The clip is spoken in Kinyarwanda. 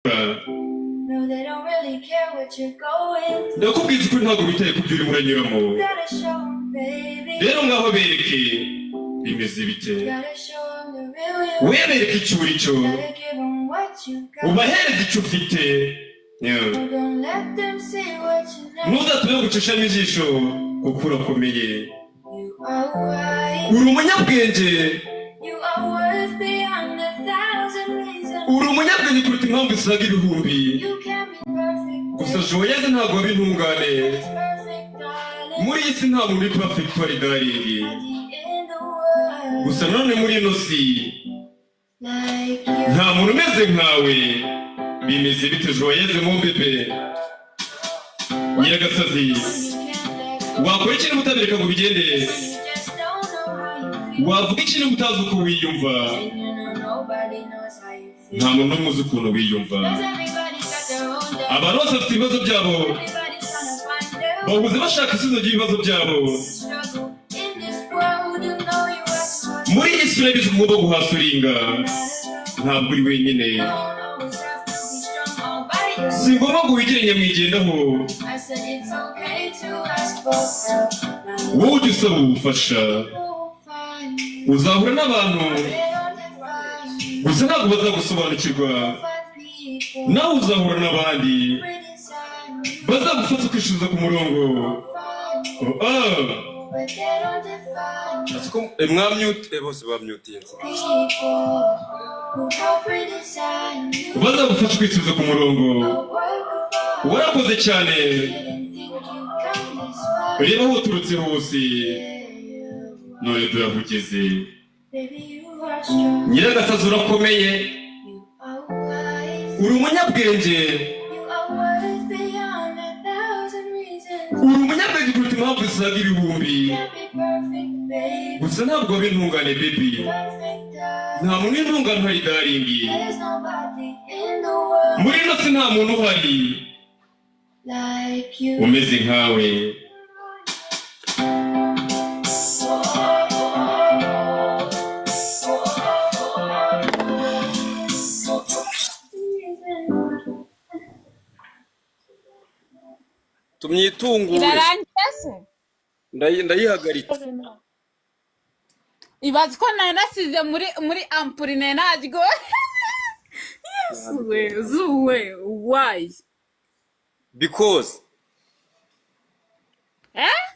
No, they don't really care what you're going through. Ndakubwiza ukuri, ntabwo bitaye ku byo urimo uranyuramo. Gotta show 'em, baby. Rero ngaho bereke bimeze bite. Gotta show 'em the real you. Webereke icyo uri cyo. Gotta give 'em what you got. Ubahereze icyo ufite. Yeah. Oh, don't let them see what you know. Ntuzatume gucishamo ijisho kuko urakomeye. You are wise. Uri umunyabwenge. You are worth beyond a thousand reasons. Uri umunyabwenge kuruta impamvu zisaga ibihumbi. You can't be perfect. Gusa Joyeuse, ntabwo waba intungane. It's perfect, darling. Muri iyi si nta muntu uri perfect wari, darling. In the world Gusa nanone muri ino si like you. nta muntu umeze nkawe. Bimeze bite, Joyeuse, mon bébé, Nyiragasazi? You can't let go. Wakora ikintu utabereka ngo bigende. You just don't know how you feel. Wavuga ikintu utazi uko wiyumva. And you know nobody knows how you feel. Nta muntu n'umwe uzi ukuntu wiyumva. 'Cause everybody's got their own day. Abantu bose bafite ibibazo byabo. Everybody's trying to find their Bahuze bashaka ibisubizo by'ibibazo byabo. struggle. In this world, you know you have to Muri iyi si urabizi ko ugomba guhustlinga. Ntabwo uri wenyine. Don't always have to be strong all by yourself. Si ngombwa ngo wigire nyamwigendaho. I said it's okay to ask for help. Now Wowe ujya usaba ubufasha. people find you. Uzahura n'abantu, They don't define you. gusa ntabwo bazagusobanukirwa. Find people Nawe uzahura n'abandi right inside you. bazagufasha kwisubiza ku murongo. Find you, Oh, ah. but they don't define you. Mwamute bose bamyutinze. People who help redesign you. Bazagufasha kwisubiza ku murongo. A work of art. Warakoze cyane. Didn't think you'd come this far. Reba aho uturutse hose. Yeah, you None dore aho ugeze. Baby, you are strong. Nyiragasazi, urakomeye. You are wise. Uri umunyabwenge. You are worth beyond a thousand reasons. Uri umunyabwenge kuruta impamvu zisaga ibihumbi. Can't be perfect, baby. Gusa ntabwo waba intungane, baby. Perfect, darling. Nta muntu w'intungane uhari, darling. There's nobody in the world Muri ino si nta muntu uhari like you. umeze nkawe. Reason. Tumyitungure. Irarangira se? Ndayihagaritse. Ibaze ko nari nasize muri ampuri, nari naryo. Yesu we, zuwe, why? Because Eh.